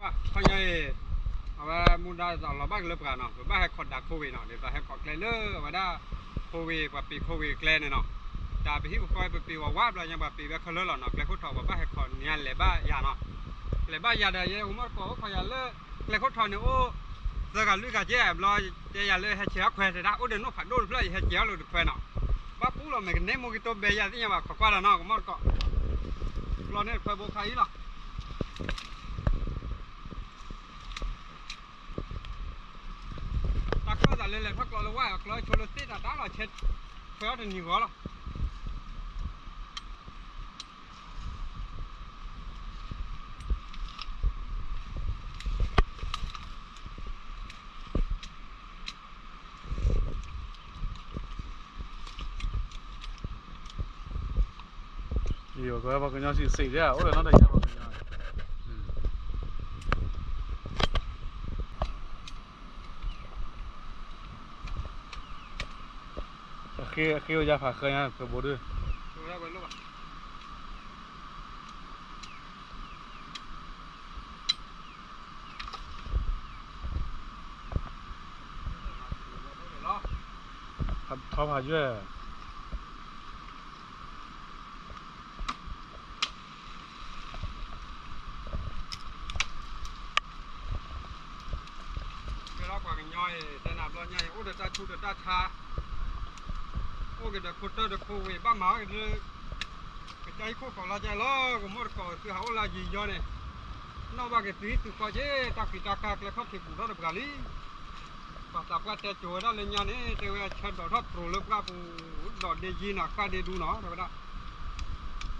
ခီညီအံၤ အဝဲမူဒါဒ်သိးလီၤဘၣ်က့ၤလၢပှၤနီၤ, ပဘၣ်ဟဲခိးဒၣ်ခိဝ့ၤနီၤ, ဒ်သိးဟဲခိးကျဲလၢအဝဲဒၣ်ခိဝ့ၤ ပှၤပ့ၤခိဝ့ၤကျဲန့ၣ်နီၤ, တၢ်ပဟံၣ်ပဃီ ပပ့ၤဝဲဝါဘျီညါ ပှၤပ့ၤဝဲခဲလၢာ်လီၤနီၤ, ကျဲခိၣ်ထီၣ်ပဘၣ်ဟဲခိးန့ၢ်လဲၤဘၣ်ယၤနီၤ, လဲၤဘၣ်ယၤဒီး ယဲအိၣ်မီၢ်တကိးအိၣ်ခိးယၤလၢ ကျဲခိၣ်ထီၣ်န့ၣ်အိၣ် သၢဂၤလွံၢ်ဂၤကဲဘျီ တဲယၤလၢဟဲဆဲးအီၣ်ခွဲးတဒၣ် အိၣ်ဒီးနိၣ်ဖးဒိၣ်တဖျၢၣ် ယဟဲဆဲးအီၣ်လၢတခွဲးနီၤ, ဘၣ်ပူလီၤမဲာ်ကနဲ မိၢ်ကတိဘဲယၤသ့ၣ်ညါဘၣ် ခိးကွၢ်ဒီးနီၤ ကမီၢ်တကိး ကျီန့ၢ်တခွဲးဘိခါအံၤလီၤ. တၢ်ကျီသးလၢလဲၤထီၣ်ကျီလၢဝါ ကျီဆိလၢသ့ၣ်တၢ်တၢ်လီၤဆဲး ခွဲးအီၣ်တနံၤဂီၤလီၤ. ယိၤကဝဲပှၤကညီစံးစံးဒၣ် အိၣ်ဒီးနီၢ်တယၢ်ပှၤကညီ အဃ့အဃ့ဝဲယါဖးဃၢညါ ဖဲဘိဒု ထီဖးယွဲၢ် ကဲလီၤပှၤကညီအံၤ တဲနၤဘျီညါအံၤ အိၣ်ဒီးတၢ်ဆူၣ်ဒီးတၢ်ဆါ အိၣ်က့ၤဒီးခိတၢၢ်ဒီးခိဝ့ၤ ဘၣ်မၤအီၣ်က့ၤလၢ ကစၢ်ဟံၣ်ခိၣ်ကီးလါကဲလီၤ ကမီၢ်တကိးသုဟးအိၣ်လၢယံၤယီန့ၣ် နီၣ်ဘၣ်က့ၤသုဟံၣ်သုဃီက့ၤ တၢ်ဃံးတၢ်ကါကျဲခီၣ်ထံးဘူးထီၣ်တပှၤလံ ပှၤသးပှၢ်တဲကိၤဝဲဒၣ်လၢညါန့ၣ် တဲဝဲအဆၢဒိးထီၣ်ပြိၤလၢပှၢ်ပူၤ ဒိးဒ့ယံနၤဃၣ်ဒ့ဒူနီၤ တဲဝဲဒၣ်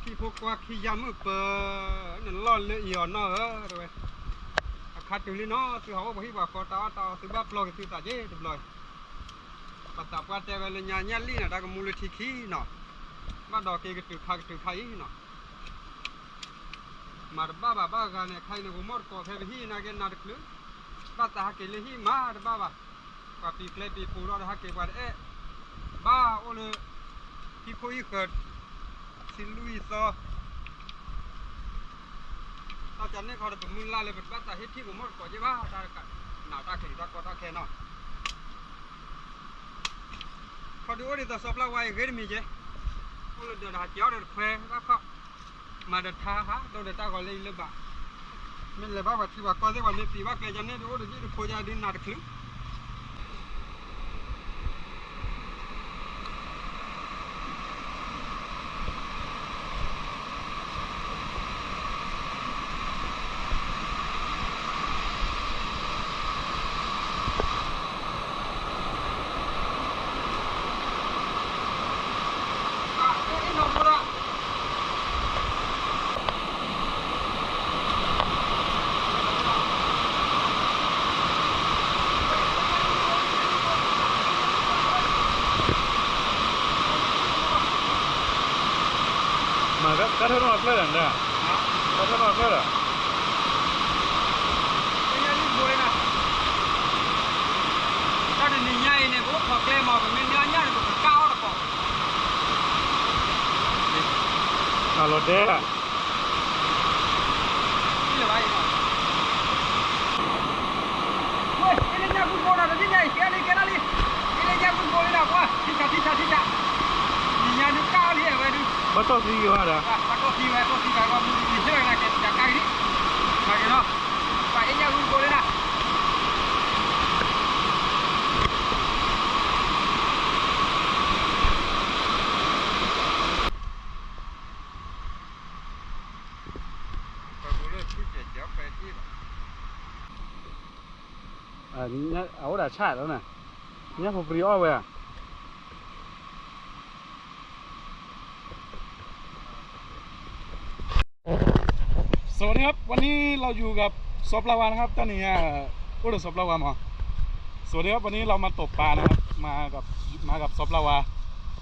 ခံဖိခွါခံယါမုၣ်ပၢၤ နလီၢ်လၢအံၤအီၤနီၢ်ဧၢ တဲဝဲ အခါတုၤလံနီၤ သုဟးအိၣ်ပှၤဟံၣ်ပှၤဃီတၢ်အီၣ်တၢ်အီ သုဘၣ်ပျီက့ၤသုသးက့ၤတဘျီ ပှၤသးပှၢ်တဲဝဲလၢညါ ညၣ်လံၣ်န့ၣ် တၢ်ကမူလၢထံခံနီၤ ဘၣ်ဒီးက့ၤကတုၤခါကတုၤခါအံၤနီၤ မၤတဘၣ်ဘၣ်ဘၣ်ဂၤန့ၣ် ခါအံၤန့ၣ် ကမီၢ်တကိးဖဲပဟံၣ်နာ်က့နၤတချုး ဘၣ်သးဟးက့ၤလၢဟံၣ်မၤတဘၣ်ဘၣ် ပှၤပံၤကျဲပံၤပူၤလီၤဒီးဟးက့ၤပှၤတအဲၣ် ဘၣ်အိၣ်လၢ ဟံၣ်ခိၣ်ဟံၣ်ဃၢၤ ဆံလွံၢ်သီ တၢ်ကန့ၣ်ခီဒီး ပမုၢ်လၢ်လၢပတဘၣ်သးဟ့ၣ်ထံၣ်ကမီၢ်တကိးက့ၤဘၣ် တၢ်ကနးတၢ်ကလံၤတၢ်ကီတၢ်ခဲနီၤ ခီဒုးအိၣ်ဒ်သိးစီၤပျၢ်ဝါအံၤဂ့ၤတမံၤက့ၤ အိၣ်လၢဒီးဟးက့ၤအီၣ်ဒီးတခွဲဘၣ်ခီ မၤဒီးထါဟးဒိၣ်ဒီးတၢ်ဂီၤလၢအံၤလၢဘၣ် မ့ၢ်လဲၤဘၣ်ပှၤထံပှၤကီၢ်သ့ၣ် ပှၤမ့ၢ်ပံၤဘၣ်ကျဲကန့ၣ်ဒုး အိၣ်ဒီးဒံၣ်တခိကဒုးနးတချုး မ့ၢ်ကါထၢၣ်နီၢ်အဖျၢၣ်လဲၣ်, ကါထၢၣ်နီၢ်အဖျၢၣ်လဲၣ်, တၢ်တနံၤညါအံၤန့ၣ် ပအိၣ်ခိးကျဲမး ပမ့ၢ်နၢညၣ်န့ၣ် ပကကၢ်အီၣ်တကိး, အလီၤတဲ လၢဘၣ်အံၤ ဝဲ အ့လၢညါဂုၢ်ဘိနၤ တနံၤညါအံၤ ကဲလံ ကဲလၢလံ, အ့လၢညါဂုၢ်ဘိလံနၤ ပှၤ ထံဆး ထံဆး ထံဆး, နံၤညါဒုးကၢ်အီၣ်လံဝဲဒုး, ဘၣ်တီၢ်သံက့ၤဝဲဒီး ဘၣ်တီၢ်သံဝဲ တီၢ်သံက့ၤဝဲ မူလံလံ ဟ့ၣ်လီၤကနၤကဲ ကၢ်က့ၤလံ, မၤက့ၤနီၤ, ပှၤအ့လၢညါဂုၢ်ဘိလံနၤ အအိၣ်ဒၣ်ဆၣ်လီၤန့ၣ်, ညၣ်ဖိပြံအီၣ်ဝဲဧါ. สวัสดีครับ วันนี้เราอยู่กับซอปลาวานะครับ ตอนนี้อ่ะ โอ้เดี๋ยวซอปลาวามา สวัสดีครับ วันนี้เรามาตกปลานะครับ มากับ มากับซอปลาวา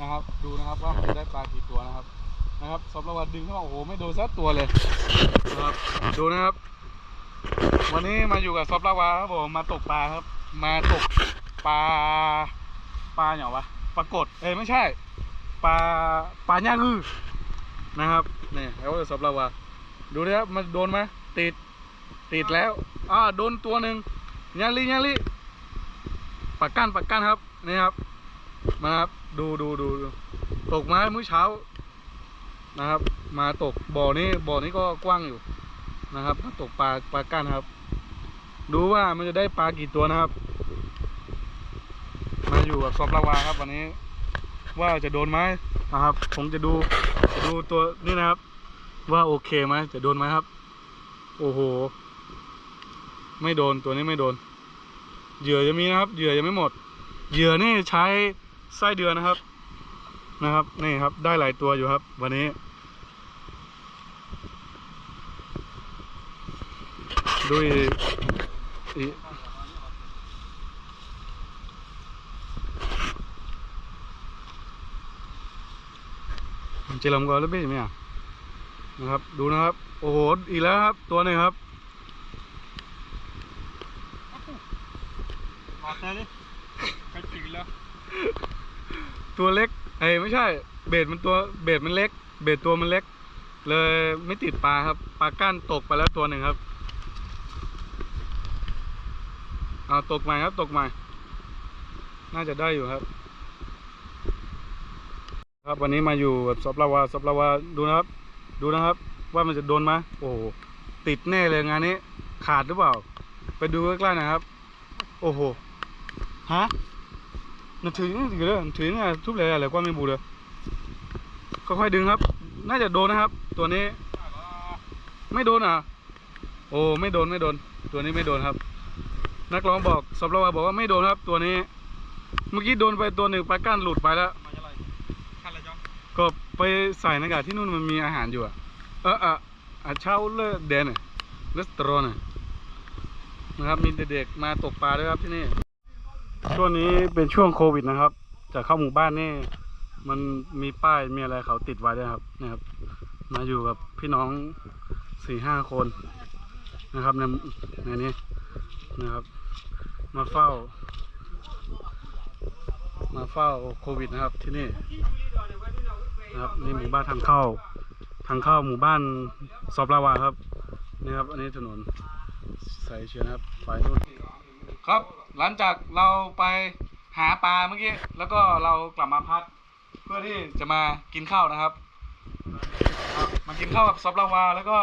นะครับ ดูนะครับว่าผมจะได้ปลากี่ตัวนะครับ นะครับ ซอปลาวาดึงขึ้นมา โอ้โห ไม่โดนสักตัวเลยนะครับ ดูนะครับ วันนี้มาอยู่กับซอปลาวาครับผม มาตกปลาครับ มาตกปลา ปลาอย่างวะ ปลากด เอ้ย ไม่ใช่ ปลา ปลาหญ้าฮือนะครับ นี่ แล้วก็ซอปลาวา ดูนะครับ มันโดนไหม ติด ติดแล้ว อ่า โดนตัวหนึ่ง ญาลิ ญาลิ ปลาก้าน ปลาก้านครับ นี่ครับ มาครับ ดู ดู ดู ดู ตกมาเมื่อเช้านะครับ มาตกบ่อนี้ บ่อนี้ก็กว้างอยู่นะครับ มาตกปลา ปลาก้านครับ ดูว่ามันจะได้ปลากี่ตัวนะครับ มาอยู่กับซอฟลาวาครับวันนี้ ว่าจะโดนไหมนะครับ ผมจะดู จะดูตัวนี้นะครับ ว่าโอเคไหม จะโดนไหมครับ โอ้โห ไม่โดน ตัวนี้ไม่โดน เหยื่อยังมีนะครับ เหยื่อยังไม่หมด เหยื่อนี่ใช้ไส้เดือนนะครับ นะครับ นี่ครับ ได้หลายตัวอยู่ครับ วันนี้ ดูอีก อีก เจลมก็เริ่มไม่อ่ะ นะครับ ดูนะครับ โอ้โห อีกแล้วครับ ตัวหนึ่งครับ มาแค่นี้ ไปถึงแล้ว ตัวเล็ก เอ้ย ไม่ใช่ เบสมันตัว เบสมันเล็ก เบสตัวมันเล็ก เลยไม่ติดปลาครับ ปลาก้านตกไปแล้วตัวหนึ่งครับ เอาตกใหม่ครับ ตกใหม่ น่าจะได้อยู่ครับ ครับ วันนี้มาอยู่กับซอฟลาวา ซอฟลาวา ดูนะครับ ดูนะครับ ว่ามันจะโดนไหม โอ้โห ติดแน่เลยงานนี้ ขาดหรือเปล่า ไปดูใกล้ๆหน่อยครับ โอ้โห ฮะ มันถือนี่ถือเลย มันถือนี่ทุบเลยอะไรกว่าไม่บูเลย ค่อยๆดึงครับ น่าจะโดนนะครับ ตัวนี้ ไม่โดนเหรอ โอ้ ไม่โดน ไม่โดน ตัวนี้ไม่โดนครับ นักร้องบอก ซอฟลาวาบอกว่าไม่โดนครับ ตัวนี้ เมื่อกี้โดนไปตัวหนึ่ง ปลาก้านหลุดไปแล้ว ก็ไปใส่ในกระดาษที่นู่นมันมีอาหารอยู่อะ เออ เออ อาเช้าเลอะแดนเนี่ย เลสเตอรอลเนี่ย นะครับ มีเด็กๆมาตกปลาด้วยครับที่นี่ ช่วงนี้เป็นช่วงโควิดนะครับ จะเข้าหมู่บ้านนี่ มันมีป้ายมีอะไรเขาติดไว้ด้วยครับ นะครับ มาอยู่กับพี่น้องสี่ห้าคนนะครับ ใน ในนี้นะครับ มาเฝ้า มาเฝ้าโควิดนะครับ ที่นี่นะครับ นี่หมู่บ้านทางเข้า ทางเข้าหมู่บ้านซอฟลาวาครับ นี่ครับ อันนี้ถนนสายเอเชียนะครับ ไปนู่น ครับ หลังจากเราไปหาปลาเมื่อกี้ แล้วก็เรากลับมาพัก เพื่อที่จะมากินข้าวนะครับ ครับ มากินข้าวกับซอฟลาวา แล้วก็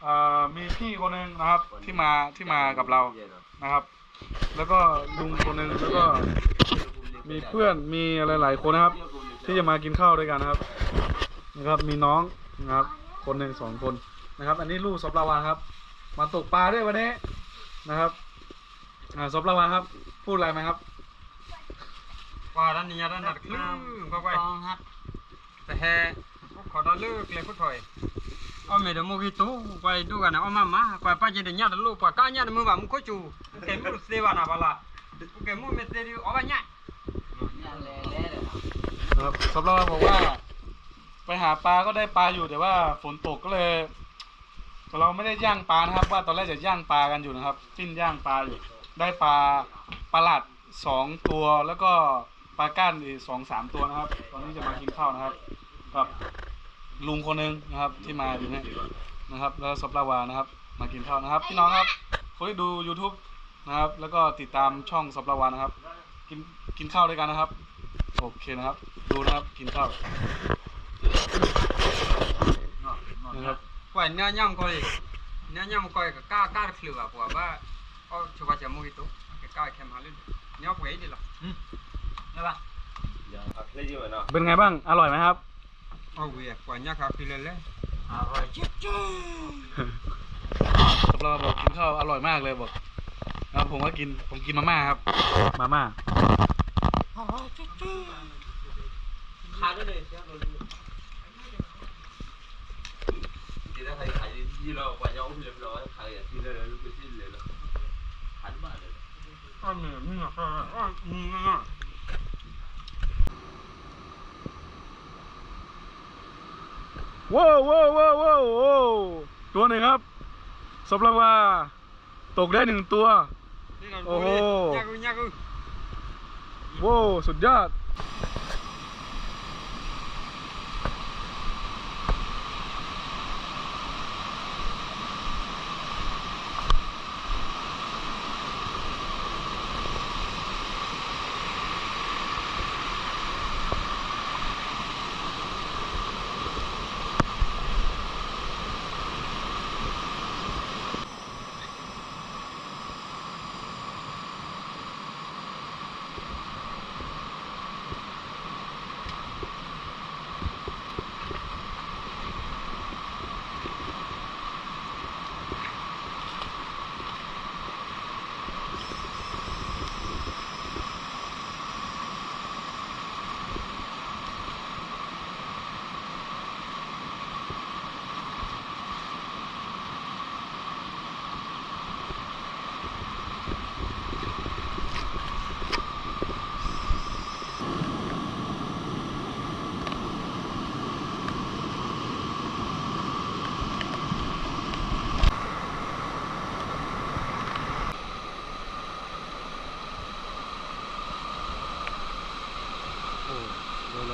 เอ่อ มีพี่คนหนึ่งนะครับ ที่มา ที่มากับเรานะครับ แล้วก็ลุงคนหนึ่ง แล้วก็มีเพื่อน มีอะไรหลายคนนะครับ ที่จะมากินข้าวด้วยกันนะครับ นะครับ มีน้องนะครับ คนหนึ่งสองคนนะครับ อันนี้ลูกซอฟลาวาครับ มาตกปลาด้วยวันนี้นะครับ อ่า ซอฟลาวาครับ พูดอะไรไหมครับ ကွၢ်ဒၣ်နံၤညါတၢ်နၤတချၢၣ် ကွၢ်ကွၢ် ပဟဲ အိၣ်ခိးဒီးလၢကျဲခိၣ်ထီၣ်အံၤ အီၣ်မ့ၤဒီးမိၢ်ဂံၢ်တိၢ် ကွၢ်အံၤဒိၣ်ဂၤန့ၣ် အီၣ်မးမး ကွၢ်ပၢ်က့ၤတညၣ်တလိၣ် ပှၤကၢ်ညၣ်တမုာ်ဘၣ် မူခိၣ်စူၤ ကဲမုၣ်တသ့ဘၣ်နၤဘၣ်လၢ ကဲမုၣ်မ့ၢ်သ့ဒီး အီၣ်ဘၣ်ညၣ် ครับ ซอฟลาวาบอกว่า ไปหาปลาก็ได้ปลาอยู่ แต่ว่าฝนตกก็เลย เราไม่ได้ย่างปลานะครับ ว่าตอนแรกจะย่างปลากันอยู่นะครับ ปิ้งย่างปลาอยู่ ได้ปลา ปลาหลาดสองตัว แล้วก็ปลาก้านอีกสองสามตัวนะครับ ตอนนี้จะมากินข้าวนะครับ กับลุงคนหนึ่งนะครับ ที่มาอยู่เนี่ยนะครับ แล้วก็ซอฟลาวานะครับ มากินข้าวนะครับ พี่น้องครับ คนที่ดู YouTube นะครับ แล้วก็ติดตามช่องซอฟลาวานะครับ กิน กินข้าวด้วยกันนะครับ โอเคนะครับ ดูนะครับ กินข้าวนะครับ ကွၢ်နၢညၣ်မကီၢ်အံၤ နၢညၣ်မကီၢ်အံၤ ကကၢ်ကၢ်တချုးဘၣ် ပှၤဘၣ် အီၣ်ဆိပှၤစၢမိၢ်ဂံၢ်တိၢ် ကကၢ်ခဲမဟါလၢ နၢပှဲၤအံၤဒ်လီၤ เป็นไงบ้าง อร่อยไหมครับ အီၣ်ဝံၤ ကွၢ်ညၣ်ခါဖံလၢလဲၣ် อร่อยจุ๊บจุ๊บ ซอฟลาวาบอกกินข้าวอร่อยมากเลยบอก แล้วผมก็กิน ผมกินมาม่าครับ มาม่า อร่อยจุ๊บจุ๊บ ခါဒိၣ်န့ၣ် အီၣ်မ့ၤမ့ၢ်နီၤ အီၣ်မ့ၤမ့ၢ်နီၤ โว้วโว้วโว้วโว้วโว้ว ตัวหนึ่งครับ ซอฟลาวา ตกได้หนึ่งตัว โอ้โห ညၣ်ကု ညၣ်ကု โว้ว สุดยอด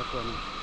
ပှဲၤန့ၣ်